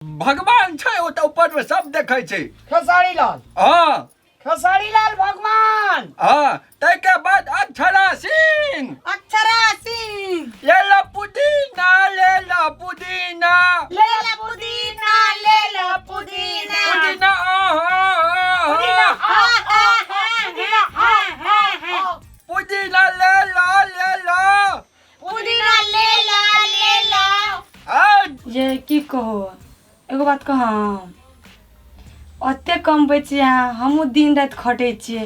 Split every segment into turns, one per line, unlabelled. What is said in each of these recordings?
भगवान छै ओतऽ ऊपर मे सब देखै छै।
खेसारी लाल।
हँ।
खेसारी लाल भगवान।
हँ, ताहिके बाद अक्षरा सिंह।
अक्षरा सिंह।
ले ला पुदीना, ले ला पुदीना,
ले ला पुदीना, ले ला पुदीना,
पुदीना, आहा, आहा,
हा, हा, हा, हा, हा, हा।
पुदीना ले ला, ले ला
पुदीना, ले ला, ले ला।
आ
ये की कहो, एगो बात कह, ओते कमबै छियै अहाँ, हमहूँ दिन राति खटै छियै,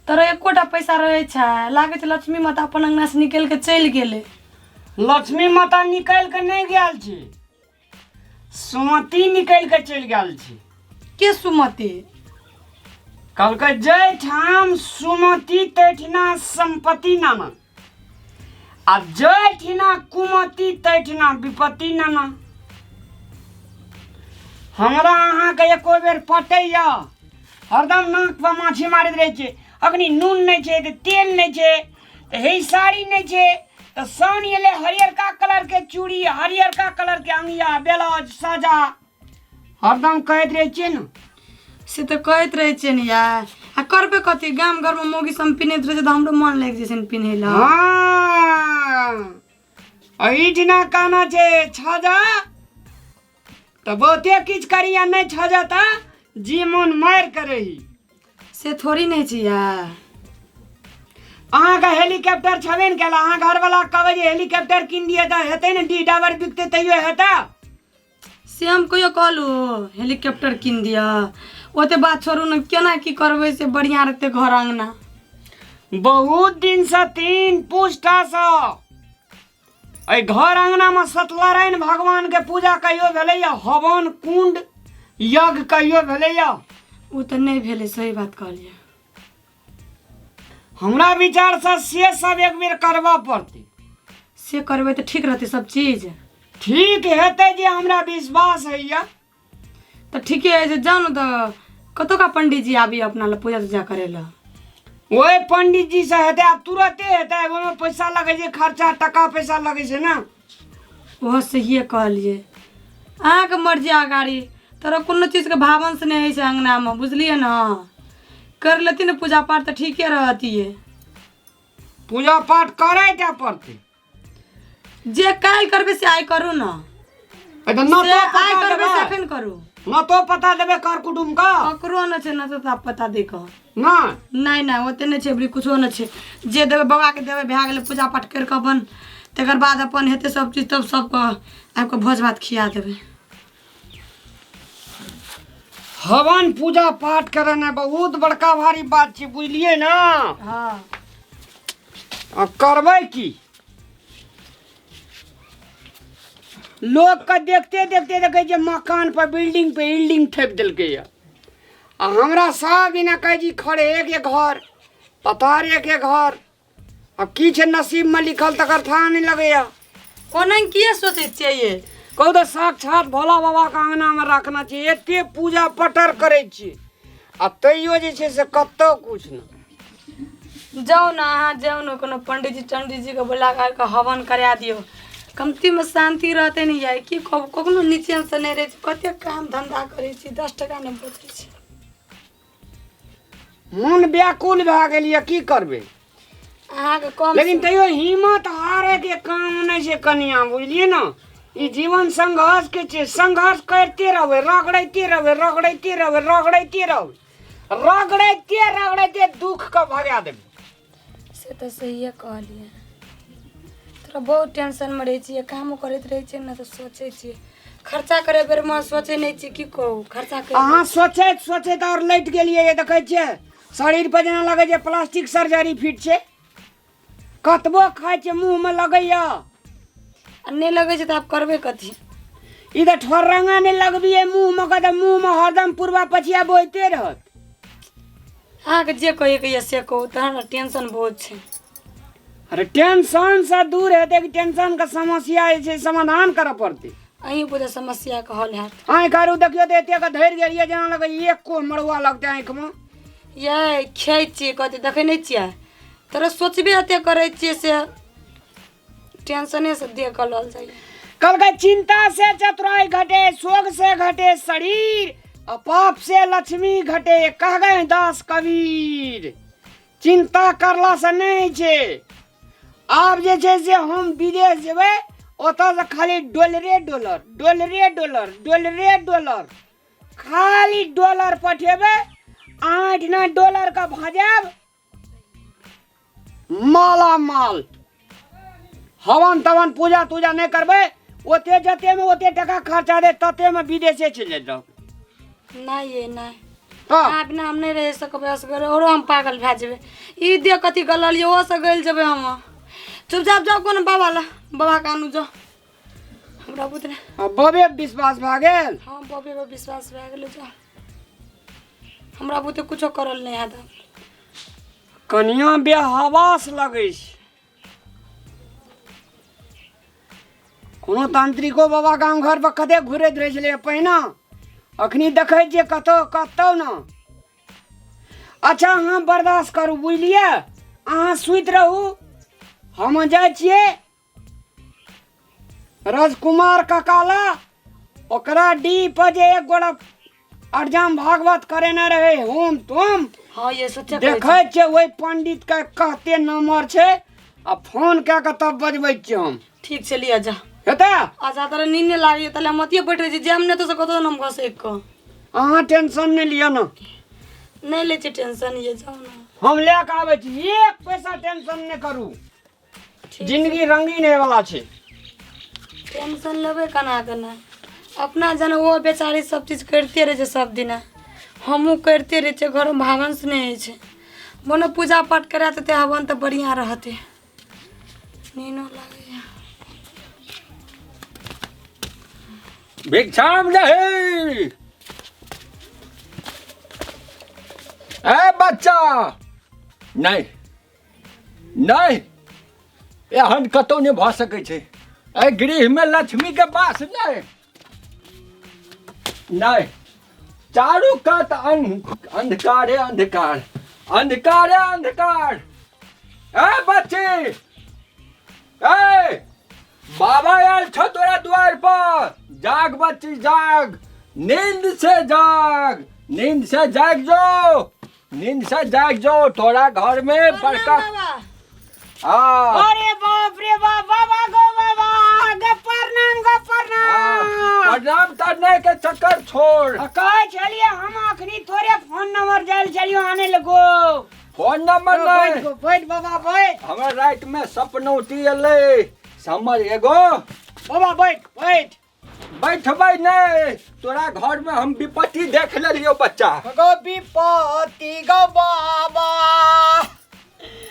तोरा एकोटा पैसा रहै छै? लागै छै लक्ष्मी माता अपन अङ्गनासँ निकलि कऽ चलि गेलै।
लक्ष्मी माता निकलि कऽ नहि गेल छी, सुमति निकलि कऽ चलि गेल छी।
के सुमति?
कहलकै जाहिठाम सुमति तैठिना सम्पत्ति नाना, आ जाहिठिना कुमति तैठिना विपत्ति नाना। हमरा अहाँके एको बेर पटैया? हरदम नाक पर माछी मारैत रहै छै। अखनी नून नहि छै तऽ तेल नहि छै तऽ हे साड़ी नहि छै तऽ सानी एलै हरियरका कलरके चूड़ी, हरियरका कलरके अंगिया, ब्लाउज, साजा। हरदम कहैत रहै छियै ने।
से तऽ कहैत रहै छियै ने यार, आ करबै कथी? गाम घरमे मौगी सब पिन्हैत रहै छै तऽ हमरो मन लागि जाइ छै ने पिन्है लए।
हँ, एहिठिना कहना छै, छजा तऽ बहुते किछु करी आ नहि छजा तऽ जी मन मारि के रही।
से थोड़ी नहि छै यार।
अहाँके हेलीकॉप्टर छबे ने कयल, अहाँ घरवला कहबै जे हेलीकॉप्टर कीन दिअ तऽ हेतै ने? डी डाबर बिकतै तैयो हेतै?
से हम कहियो कहलहुँ हेलीकॉप्टर कीन दिअ? ओते बात छोड़ू ने, केना की करबै से बढ़िआँ रहतै घर अङ्गना?
बहुत दिनसँ तीन पुष्टासँ एहि घर अङ्गनामे सत्यनारायण भगवानके पूजा कहियो भेलैया? हवन कुंड यज्ञ कहियो भेलैया?
ओ तऽ नहि भेलै, सही बात कहलियै।
हमरा विचारसँ से सब एक बेर करबऽ पड़तै।
से करबै तऽ ठीक रहतै सब चीज?
ठीक हेतै जे हमरा विश्वास होइया।
तऽ ठीके है जे जाउ ने तऽ कतौका पंडीजी आबी अपना लए पूजा तूजा करै लए?
ओहि पंडीजी से हेतै, आब तुरते हेतै? ओहिमे पैसा लगै छै, खर्चा टका पैसा लगै छै ने।
ओहो सहिए कहलियै, अहाँके मर्जी अगाड़ी। तोरा कोनो चीजके भावनसँ नहि होइ छै अङ्गनामे, बुझलियै ने? कर लेथिन ने पूजा पाठ तऽ ठीके रहतियै।
पूजा पाठ करै टा पड़तै।
जे काल्हि करबै से आइ करू ने।
ए तऽ न
से
तो
आइ
पता
करबै से
देबै
एखन करू।
न तो पता देबै कर कुटुम का?
ककरो नहि छै न तऽ पता दे कऽ।
नहि
नहि नहि, ओते नहि छै अबरी, कुछो नहि छै। जे देबै बाबाके देबै, भए गेलै। पूजा पाठ करि कऽ अपन तकर बाद अपन हेतै सब चीज, तब सबके आबि कऽ भोज भात खिया देबै।
हवन पूजा पाठ करेनाइ बहुत बड़का भारी बात छै, बुझलियै ने?
हँ।
आ करबै की? लोकके देखते देखते देखै छियै मकान पर बिल्डिंग पे बिल्डिंग ठोकि देलकै यऽ, आ हमरा सब दिना कहै छी खड़े के घर, पतारे के घर। आब की छै नसीबमे लिखल तकर थाह नहि लगैया।
ओना किए सोचै छियै ये?
कहू तऽ साक्षात भोला बाबाके अङ्गनामे रखना छै, एते पूजा पटर करै छी आ तैयो जे छै से कतहु किछु नहि।
जाउ ने अहाँ, जाउ ने, कोनो पंडीजी टंडीजीके बोला कऽ हवन करा दियौ, कमतीमे शान्ति रहतै ने। यार, की कहू, कखनो निचेनसँ नहि रहै छी। कतेक काम धन्धा करै छी, 10 टका नहि बचै छै।
मन व्याकुल भए गेल यऽ, की करबै?
अहाँके कम
लेकिन तैयो हिम्मत हारैके काम नहि छै कनिया, बुझलियै ने? ई जीवन संघर्ष के छै, संघर्ष करिते रहबै, रगड़ैते रहबै, रगड़ैते रहबै, रगड़ैते रहबै, रगड़ैते रगड़ैते दुख के भगा देबै।
से तऽ सहिए कहलियै। तोरा बहुत टेंशनमे रहै छियै, कामो करैत रहै छियै ने तऽ सोचै छियै खर्चा करे बेरमे, सोचै नहि छियै, की कहू, खर्चा कर।
अहाँ सोचैत सोचैत आओर लटि गेलियै। ये देखै छियै शरीर पर जेना लगै छै प्लास्टिक सर्जरी फिट छै। कतबो खाइ छियै मुँहमे लगैया।
आ नहि लगै छै तऽ आब करबै कथी?
ई तऽ ठोरंगा नहि लगबियै मुँहमे के तऽ मुँहमे हरदम पूर्वा पछिया बहिते रहत।
अहाँके जे कहैके यऽ से कहू तहन ने, टेंशन बहुत छै।
अरे, टेंशनसँ दूर हेतै कि टेंशनके समस्या जे छै समाधान करऽ पड़तै?
अहीं बुझे समस्याके हल हैत।
आँखि आरू देखियौ तऽ एतेक धरि गेलियै, जेना लगै एक को मड़ुआ लगतै आँखिमे।
यै, खाइ छियै कथी, देखै नहि छियै? तोरा सोचबे एते करै छियै से टेंशने से देह गलल जाइए।
कहलकै चिंता से चतुराई घटे, शोक से घटे शरीर, आ पाप से लक्ष्मी घटे, कह गए दास कबीर। चिंता करला से नहि छै। आब जे छै से हम विदेश जेबै, ओतऽसँ खाली डॉलरे डॉलर, डॉलरे डॉलर, डॉलरे डॉलर, खाली डॉलर पठेबै। आठ ना डॉलर का भजायब माला माल। हवन तवन पूजा तूजा नहि करबै, ओते जतेमे ओते टका खर्चा दे ततेमे विदेशे चलि जाउ।
नहि ये नहि।
हँ।
अहाँ बिना हम नहि रहि सकबै असगरे, औरो हम पागल भए जेबै। ई देह कथी गलल यऽ, ओहोसँ गलि जेबै हम। चुपचाप जाउ कोनो बाबा लए, बाबाके आनू जाउ। हमरा बुझ नहि।
आ बबे विश्वास भए गेल।
हँ, बबे पर विश्वास भए गेलै। जाउ, हमरा बुते कुछो करल नहि हैत।
कनिया बेहवास लगै छै। कोनो तांत्रिको बाबा गाम घर पर कते घुरैत रहै छलै पहिने, अखनी देखै छियै कतौ कतौ न। अच्छा, अहाँ बर्दाश्त करू, बुझलियै? अहाँ सुति रहू, हम जाइ छियै राजकुमार ककाला, ओकरा डी पर जे एक गोड़ा अरजाम भागवत करेने रहे होम तोम।
हाँ ये सच्चा।
देखै छियै ओहि पंडित के कहते नंबर छै, आ फोन कए कऽ तब बजबै छियै हम।
ठीक छै, लिअ जा।
हेतै?
अच्छा, तोरा नींद नहि लागैए ताले हम अतिए बैठ रहै छी, जायब नहि तऽ कतौ हम घसकि कऽ।
अहाँ टेंशन नहि लिअ ने।
नहि लै छी टेंशन, ये जाउ ने।
हम लए कऽ आबै छी, एक पैसा टेंशन नहि करू। जिंदगी रंगीन होय वाला छै।
टेंशन लेबै केना केना? अपना जन ओ बेचारी सब चीज करिते रहै छै सब दिना, हमहूँ करिते रहै छियै। घरमे भावंश नहि होइ छै, मने पूजा पाठ करा देतै, हवन तऽ बढ़िआँ रहतै। नीनो लागैए।
भिक्षाम दही। ए बच्चा, नहि नहि, एहन कतहु नहि भऽ सकै छै। एहि गृहमे लक्ष्मीके वास नहि। नहि, चारू कात अंधकारे अंधकार, अंधकारे अंधकार। ए बच्ची, ए बाबा आयल छौ तोरा द्वार पर। जाग बच्ची, जाग, नींद से जाग, नींद से जाग जो, नींद से जाग जो, तोरा घर में बड़का हाँ।
अरे बाप रे बाप, बाबा गो बाबा गे, प्रणाम गो, प्रणाम।
प्रणाम करने के चक्कर छोड़।
कहै छलियै हम अखनी तोरे फोन नंबर जायल छलियो आने लगो।
फोन नंबर
बैठ
नहीं
गो, बैठ बाबा, बैठ।
हमरा रात में सपनौती एलै हमर एगो।
बाबा बैठ, बैठ।
बैठबै नहि, तोरा घर में हम विपत्ति देख लेलियौ बच्चा।
गो विपत्ति गो बाबा?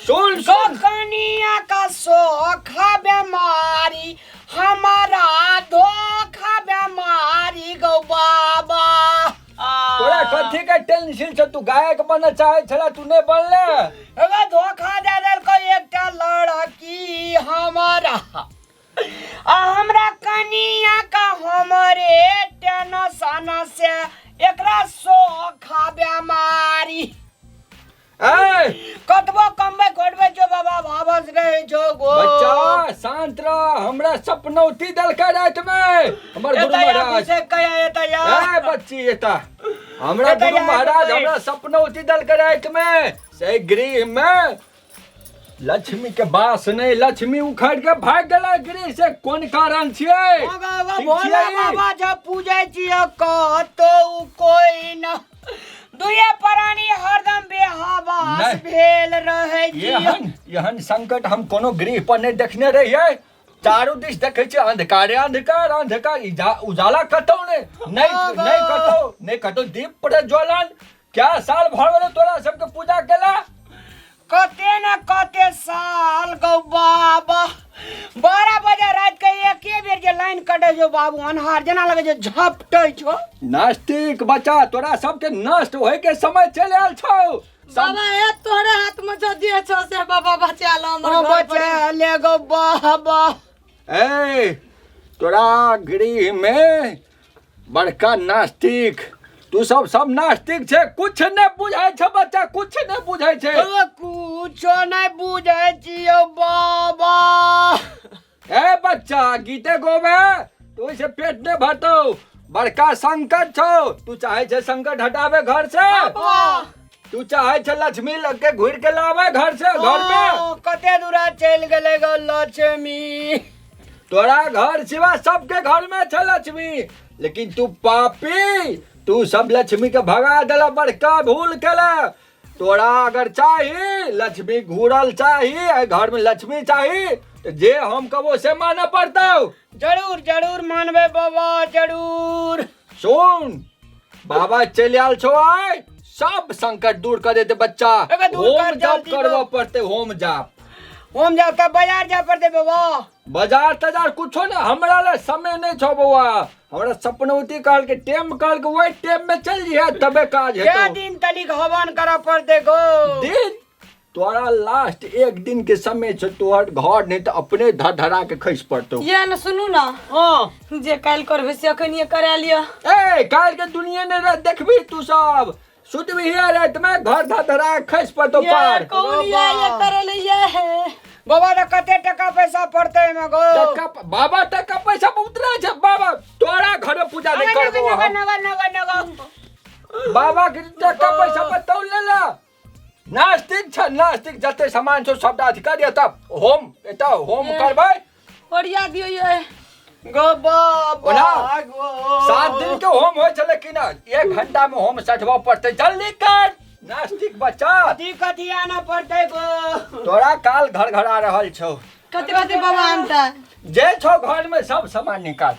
सुन।
गो
सुन।
कनिया का सोखा बेमारी, हमारा धोखा बेमारी गो बाबा।
तोरा कथी के टेंशन छौ? तू गायक बनऽ चाहै छला, तू नहि बनले।
एगो धोखा दे देलको एकटा लड़की हमारा, आ हमरा कनिया का हमरे टेंशन से एकरा सोखा बेमारी।
ए
कतबो कमबै खोटबै छौ बाबा, भावस रहै छौ गो।
बच्चा, शांत रह। हमरा सपनौती देलकै राति में हमर गुरु
एतऽ या
महाराज।
अभिषेक कया एतऽ या।
ए बच्ची, एता हमरा
एतऽ
गुरु
या,
महाराज
एतऽ।
हमरा सपनौती देलकै राति में से गृह में लक्ष्मी के बास नहीं, लक्ष्मी उखड़ के भाग गेलै गृह से। कोन कारण छियै?
बाबा,
ठीक
भोला
छियै?
बाबा जब पूजै छियै कतौ कोई न, दुए प्राणी हरदम बेहवास
नहि।
भेल रहै छियै।
एहन एहन संकट हम कोनो गृह पर नहि देखने रहियै। चारू दिस देखै छियै अंधकारे अंधकार, अंधकार, उजाला कतौ नहि, नहि।
बाबा।
नहि कतौ, नहि कतौ दीप प्रज्वलन। क्या साल भर गेलै तोरा सबके पूजा केला?
कते न कते साल गौ बाबा। 12 बजे राति के एके बेर जे लाइन कटे छौ बाबू, अन्हार जेना लगे छै झपटै छौ।
नास्तिक बच्चा, तोरा सबके नष्ट होय के समय चलि आयल छौ।
बाबा हे, तोहरे हाथ में जो दिए छौ से बाबा बचा लो हमर
ओ
घर
बचा
परिवार।
ले गौ बाबा।
ए तोरा गृह में बड़का नास्तिक, तू सब सब नास्तिक छै, कुछ नहि बुझाइ छै बच्चा, कुछ नहि बुझाइ छै।
ओ कुछो नहि बुझै छियौ बाबा।
ए बच्चा गीते गोबे तो ओइसे पेट नहीं भरतौ, बड़का संकट छौ। तू चाहे छे संकट हटावे घर से, तू चाहे छे लक्ष्मी लग के घुर के लावे घर से, घर में।
ओ, कते दूरा चलि गेलै गो लक्ष्मी।
तोरा घर सिवा सबके घर में छे लक्ष्मी, लेकिन तू पापी, तू सब लक्ष्मी के भगा देला, बड़का भूल केला। तोरा अगर चाही लक्ष्मी घूरल चाही, एहि घर में लक्ष्मी चाही, तऽ जे हम कहबो से मानऽ पड़तौ।
जरूर जरूर मानबै बाबा, जरूर।
सुन बाबा चलि आयल छौ आइ, सब संकट दूर कर देते बच्चा।
एगो दूर
होम
कर
जाप
जल्दी
करबऽ
बाबा।
पड़तै, होम जाप।
होम जाप तऽ बाजार जाय पड़तै बाबा।
बाजार तजार कुछो ने, हमरा ले समय नहीं छौ बौआ। हमरा सपनौती कहलकै, टेम कहलकै, ओहि टेम में चल जइहे तबे काज
कै
हेतौ।
दिन तलिक हवन करऽ पड़तै गो?
दिन तोरा लास्ट एक दिन के समय छौ, तोहर घर नहीं तऽ अपने धर धरा के खसि पड़तौ।
ये न सुनू ना,
हाँ।
जे काल्हि करबै से अखनिये करा लिअ।
ए काल्हि के दुनिया नहीं रह, देखबी तू सब सुतबी राति में घर धर धरा के खसि पड़तौ
ये
पार।
कौन ये करल ये है?
बाबा तऽ कते टका पैसा पड़तै एहिमे गो?
टका बाबा टका पैसा बहुत रहै छै बाबा, तोरा घर में पूजा नहीं करबो हम।
नगो नगो नगो।
बाबा के टका पैसा बताउ ले ला। नास्तिक छ नास्तिक, जते सामान छौ सबटा अथी कर एतऽ होम, एतऽ होम करबै।
ओरिया दियौ ये।
गो बाबा
ओना,
गो।
7 दिन के होम होइ छलै कि ना, 1 घंटा में होम सठबऽ पड़तै, जल्दी कर नास्तिक बच्चा।
कथी कथी आनऽ पड़तै गो?
तोरा काल घर घरा रहल छौ।
कथी कथी बाबा आनतै?
जे छौ घर में सब सामान निकाल,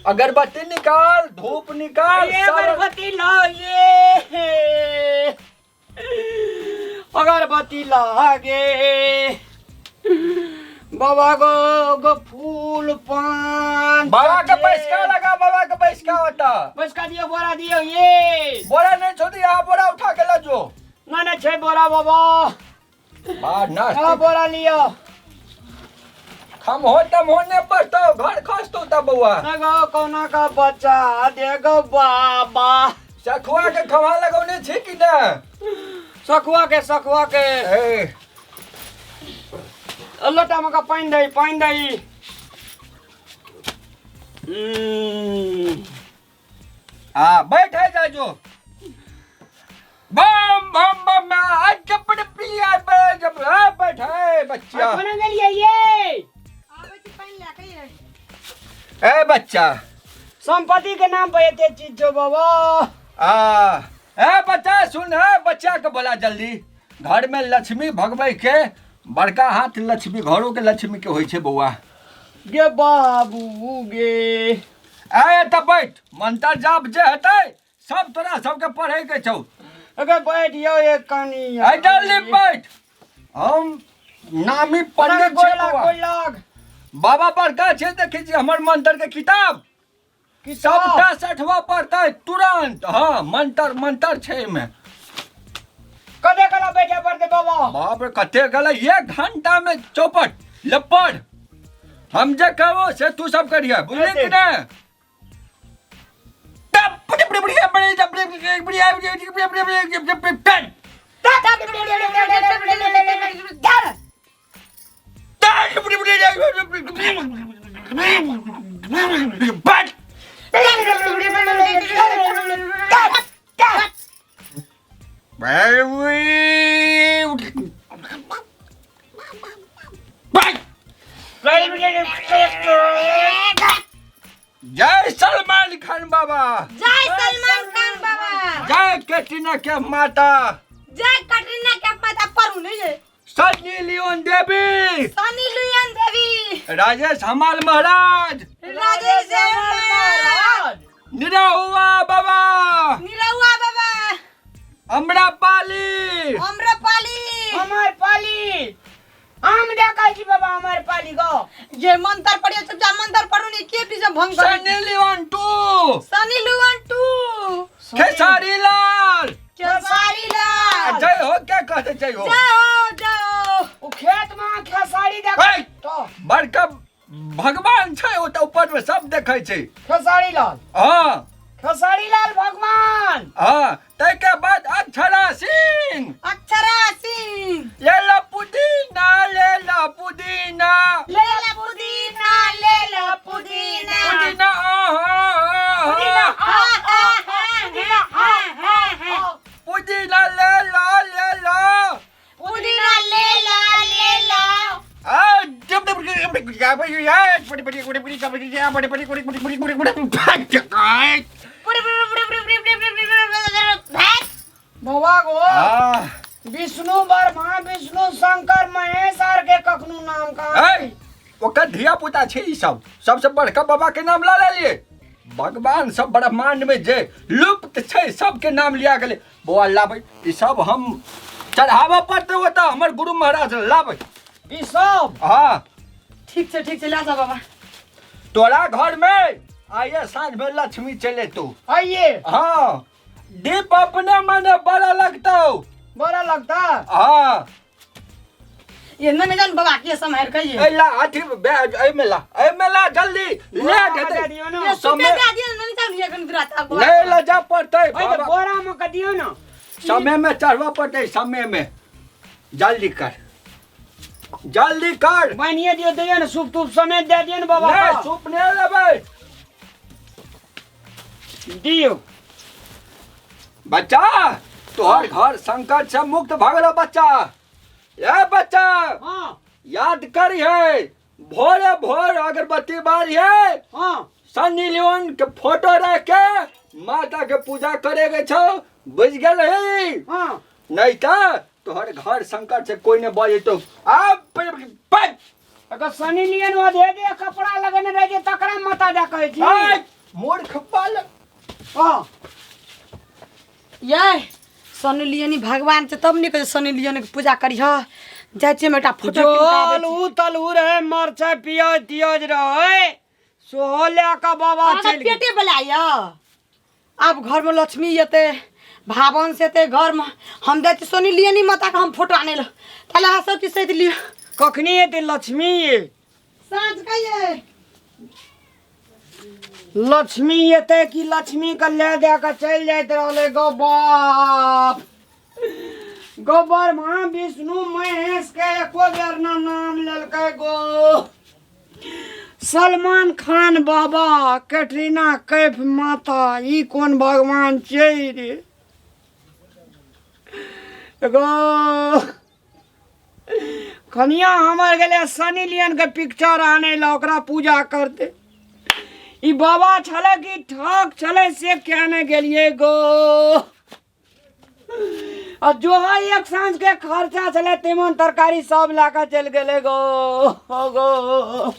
अगरबत्ती निकाल, धूप निकाल,
ये
सब।
अगरबत्ती लाओ, ये अगरबत्ती लागे बाबा गो, गो फूल पान।
बाबा के बैसका लगा, बाबा के बैसका होता।
बैसका दियो, बोरा दियो ये।
बोरा नहीं छोड़ी, यहाँ बोरा उठा के ला जो।
ना ना छे बोरा बाबा।
बा ना।
हाँ बोरा लियो।
हम हो तम होने पड़तो, घर खसतो तब बउआ।
ना गो कोना का बच्चा दे गो बाबा।
सखुआ के खवा लगौने छी कि ना?
सखुआ के, सखुआ के।
ए।
लोटा में का पानि दही, पानि दही।
आ बैठे जा जो। बम बम बम आज चपड़ पिया पे जब आ बैठे बच्चा।
कोना गेलियै ये?
आबै छी पानि लए के ये।
ए बच्चा।
संपत्ति के नाम पे एते चीज छौ बाबा।
आ ए बच्चा सुन, ए बच्चा के बोला जल्दी। घर में लक्ष्मी भगबै के बड़का हाथ लक्ष्मी, घरों के लक्ष्मी के होइ छै बौआ।
गे बाबू गे।
ए तऽ बैठ, मंत्र जाप जे हेतै सब तोरा सबके पढ़े के छौ।
अगे बैठ यौ एक कनी।
ए जल्दी बैठ, हम नामी पंडित छियै बौआ।
गोलाग।
बाबा बड़का छै, देखै छी हमर मंत्र के किताब सबटा सठवा पड़तै तुरंत। हाँ मंत्र मंत्र छै एहिमे।
कते कला बैठे पड़तै बाबा?
बाप रे कते कला, 1 घंटा में चौपट लपड़। हम जे कहबो से तू सब करिहे, बुझली कि नहि? जय सलमान खान बाबा।
जय सलमान खान बाबा।
जय कैटरीना के माता।
जय कैटरीना के माता। पढ़ू नहीं ये।
सनी लियोन देवी।
सनी लियोन देवी।
राजेश हमाल महाराज।
राजेश हमाल महाराज।
निरहुआ बाबा।
निरहुआ बाबा।
अम्रपाली।
अम्रपाली।
अमरपाली। आम देखै छी बाबा अमरपाली गो।
ये मंत्र पढ़ियो, चुपचाप मंत्र पढ़ू नहीं के बीच में भंग करै।
Sunny Leone 2।
Sunny Leone 2।
Khesari Lal.
Khesari Lal.
जय हो, क्या कहते जय हो?
जय हो, जय हो।
ओ खेत में खेसारी देखै
ए!
तो
बड़का भगवान छै ओ तऽ ऊपर में सब देखै छै।
खेसारी लाल।
हाँ।
खेसारी लाल भगवान।
हाँ, ताहिके बाद अक्षरा सिंह।
अक्षरा सिंह।
ले ला पुदीना, ले ला पुदीना।
ले ला पुदीना।
बाबा गो
आ,
विष्णु ब्रह्मा विष्णु शंकर महेश आर के कखनो नाम कहाँ
ए, ओकर धिया पुता छै ई सब सबसे बड़का बाबा के नाम लऽ लेलियै भगवान सब ब्रह्मांड में जे लुप्त छै सबके नाम लिया गेलै बौआ लाबै ई सब हम चढ़ाबऽ पड़तै ओतऽ हमर गुरु महाराज लाबै
ई सब
हाँ
ठीक छै लए जा बाबा
तोरा घर में आइए साँझ में लक्ष्मी चले तू
आइए
हाँ दीप अपने मने बड़ा लगतौ
बड़ा लगता
हाँ
ये नहीं जान बाबा के सम्हार के ये
ए ला अथी ए में ला ए में ला जल्दी लेट हेतै
दियो ना
ये
समय
सुबह दे दियो नहीं जान ये कन रात आब
नहीं ले जा पड़तै
ओए तो
बाबा।
बोरा में के दियो ना
समय में चढ़बऽ पड़तै समय में जल्दी कर जल्दी कर
बान्हिए दियो दियो ना सूप तूप समेत दे दियो ना बाबा
नहीं
का।
सूप नहीं लेबै
दियो
बच्चा तोहर घर संकट से मुक्त भऽ गेलौ बच्चा ए बच्चा
हाँ
याद करी है भोरे भोर अगरबत्ती बारी है
हाँ
सन्नी लियोन के फोटो रख के माता के पूजा करे के छौ बुझ गेल ही
हाँ
नहीं त तोहर घर संकट से कोई नहीं बजेतो आब
अगर सनी लियन वो दे दे कपड़ा लगने रह जे तकरा माता जा कहै छी
आय, मूर्ख बालक
हाँ
ये सनी लियोनी भगवान छै तब नहीं कहै सनी लियोनी के पूजा करिह जाइ छियै हम एकटा फोटो
जोल उ तलू रहे मरचाइ पियाज तियाज रहे सोहो लए कऽ बाबा चलि गेल।
पेटे बला यऽ आब घरमे लक्ष्मी एतै भावन से एतै घरमे हम जाइ छियै सोनी लियोनी माताके हम फोटो आनै लए ताले अहाँ सब चीज सैत लिअ
कखनी एतै लक्ष्मी ये
साँझ के ये
लक्ष्मी एतै कि लक्ष्मी के लए दए कऽ चलि जाइत रहलै गो बाप गो ब्रह्मा विष्णु महेश के एको बेर ना नाम लेलकै गो सलमान खान बाबा कैटरीना कैफ माता ई कोन भगवान छै रे गो कनिया हमर गेलै सनी लियन के पिक्चर आनै लए ओकरा पूजा करतै ई बाबा छलै कि ठक छलै से किया नहि गेलियै गो आ जो है एक साँझ के खर्चा छलै तीमन तरकारी सब लए कऽ चलि गेलै गो हो गो।